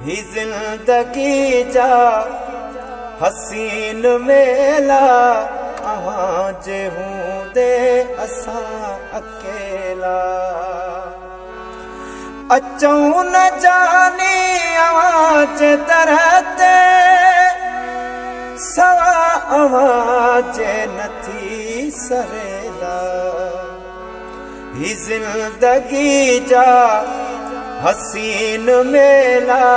هي زندگي جا حسين ميلا اوهان جي هوندي اسان اڪيلا اچون نه جاني اوهان جي در تي سوا اوهان جي نه ٿي سريلا. هي زندگي جا حسين ميلا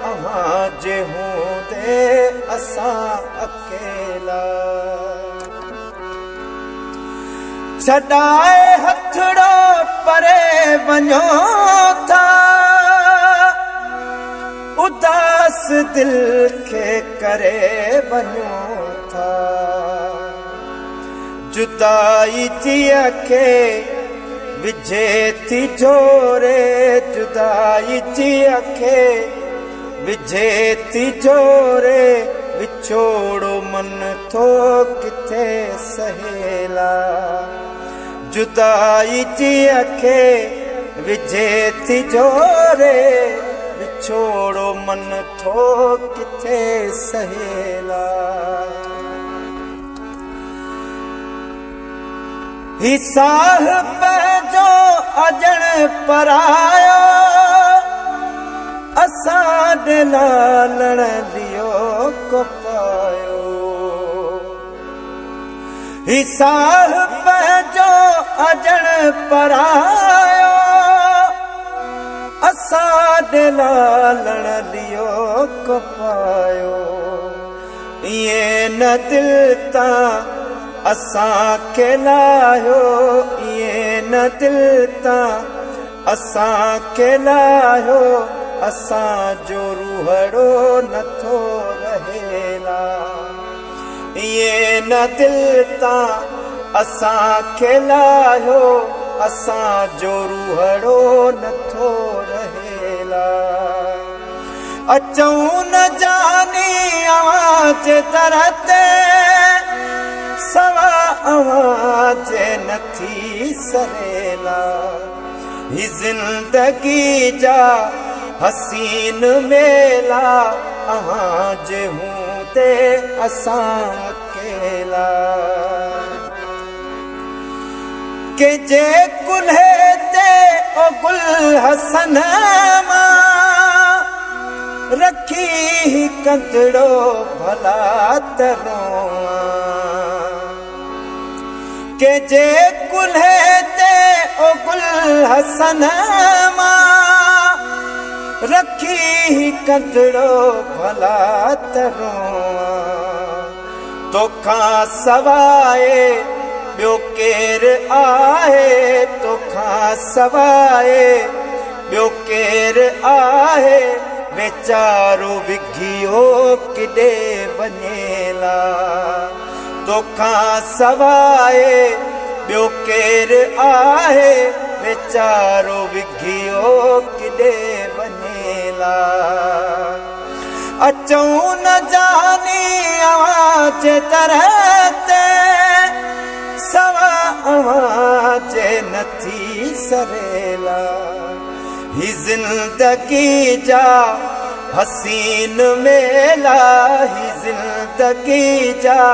اوهان جي هوندي اسان اڪيلا. ڇڏائي هٿڙو پري وڃو ٿا اداس دل کي ڪري وڃو ٿا. جدائي جي اکي وجهي ٿي جهوري جدائي جي اکي وجهي ٿي جهوري وڇوڙو من ٿو ڪٿي سهيلا جدائي جي اکي وجهي ٿي جهوري وڇوڙو من ٿو ڪٿي سهيلا. هي ساهه پنهنجو اڄڻ پرايو، اسان ڏي لالڻ ليو ڪو پايو. هي ساهه پنهنجو اڄڻ پرايو، اسان ڏي لالڻ ليو ڪو پايو. ائين نه دل تان اسان کي لاهيو ائين نه دل تان اسان کي لاهيو اسان جو روحڙو نٿو رهي لا ائين نه دل تان اسان کي لاهيو اسان جو روحڙو نٿو رهي لا. اچون نه جاني اوهان جي در تي سوا اوهان جي نه ٿي سريلا هي زندگي جا حسين ميلا اوهان جي هوندي اسان اڪيلا ڪنهن جي ڪلهي تي او گل حسن مان رکي هي ڪنڌڙو ڀلا ته روئان ڪنهن جي ڪلهي تي او گل حسن مان رکي هي ڪنڌڙو ڀلا ته روئان توکان سواء ٻيو ڪير آهي توکان سواء ٻيو ڪير آهي ويچارو وگهيو ڪڏي وڃي لا توکان سواء ٻيو ڪير آهي ويچارو وگهيو ڪڏي وڃي لا. اچون نه جاني اوهان جي در تي سوا اوهان جي نه ٿي سريلا هي زندگي جا حسين ميلا هي زندگي جا